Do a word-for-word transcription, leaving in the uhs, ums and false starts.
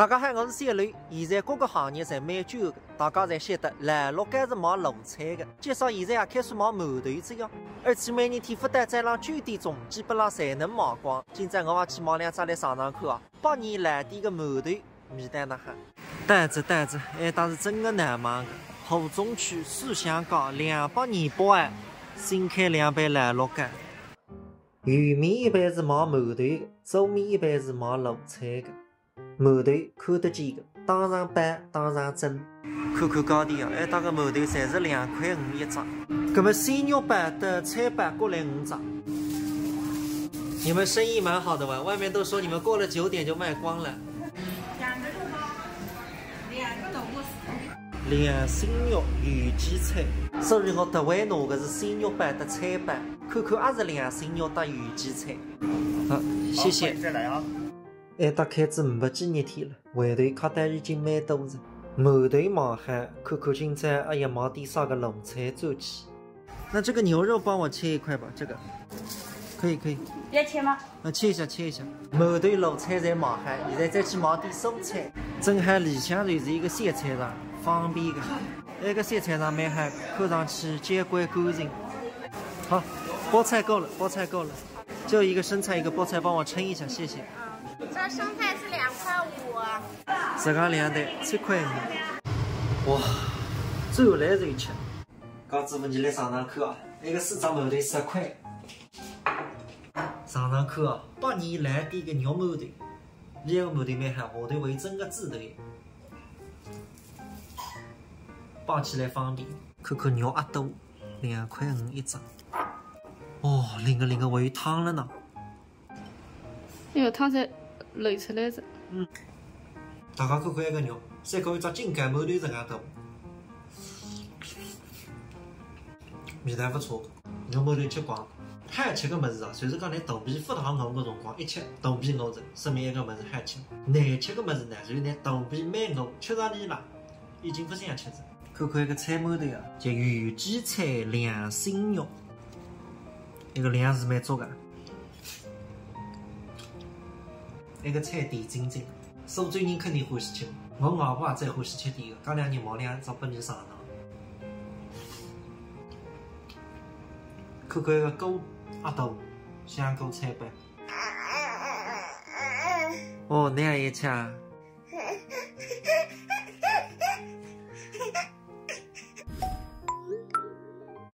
大家好，我是小刘。现在各个行业侪蛮卷个，大家侪晓得老陆稿是卖卤菜个，介绍现在也开始卖馒头仔呀。而且每日天勿到早浪九点钟，基本上侪能卖光。今朝我也去买两只来尝尝看啊，百年老店个馒头味道哪哈。对仔对仔，哎，但是真个难买个。吴中区四香街两百二八号，新开两爿老陆稿。右面一爿是卖馒头个，左面一爿是卖卤菜个。 馒头看得见个，当场包，当场蒸。看看价钿啊，哎，搭个馒头侪是两块五一只。葛么鲜肉包搭菜包各来五只。你们生意蛮好的吧？外面都说你们过了九点就卖光了。两个肉包，两个萝卜丝。两鲜肉有机菜，所以我特为拿个是鲜肉包搭菜包，看看也是两鲜肉搭有机菜。好，谢谢。好，欢迎再来啊。 哎，打开仔没几日天了，回头客单已经蛮多了。馒头买好，看看今朝阿要买点啥个卤菜转去。那这个牛肉帮我切一块吧，这个。可以，可以。要切吗？啊，切一下，切一下。馒头、卤菜侪买好，现在再去买点蔬菜。正好里向就是一个小菜场，方便个。埃个小菜场蛮好，看上去交关干净。好，菠菜够了，菠菜够了。 就一个生菜，一个菠菜，帮我称一下，谢谢。这生菜是两块五。这个两袋，七块五。哇，走来走去。讲师傅，你来尝尝看啊，那个四只馒头十块。尝尝看啊，百年老店个肉馒头，搿个馒头蛮好，下头还有整个猪头，摆起来方便。看看肉阿多。 两块五一只。哦，灵个灵个，还有汤了呢。哎哟，汤侪流出来了。嗯，大家看看埃个肉，像一只金刚馒头实梗大。味道勿错，肉馒头吃光。好吃个物事啊，就是讲侬肚皮勿大饿个辰光，一吃肚皮饿着，说明埃个物事好吃。难吃个物事呢，就是侬肚皮蛮饿，吃上去了，已经勿想吃了。 看看埃个菜馒头啊，叫油鸡菜两鲜肉，埃个量是蛮足个。埃个菜甜津津，苏州人肯定欢喜吃，我外婆也最欢喜吃点个，刚两日买两只拨侬尝尝。看看埃个锅阿大，香菇菜包。哦，侬也吃啊？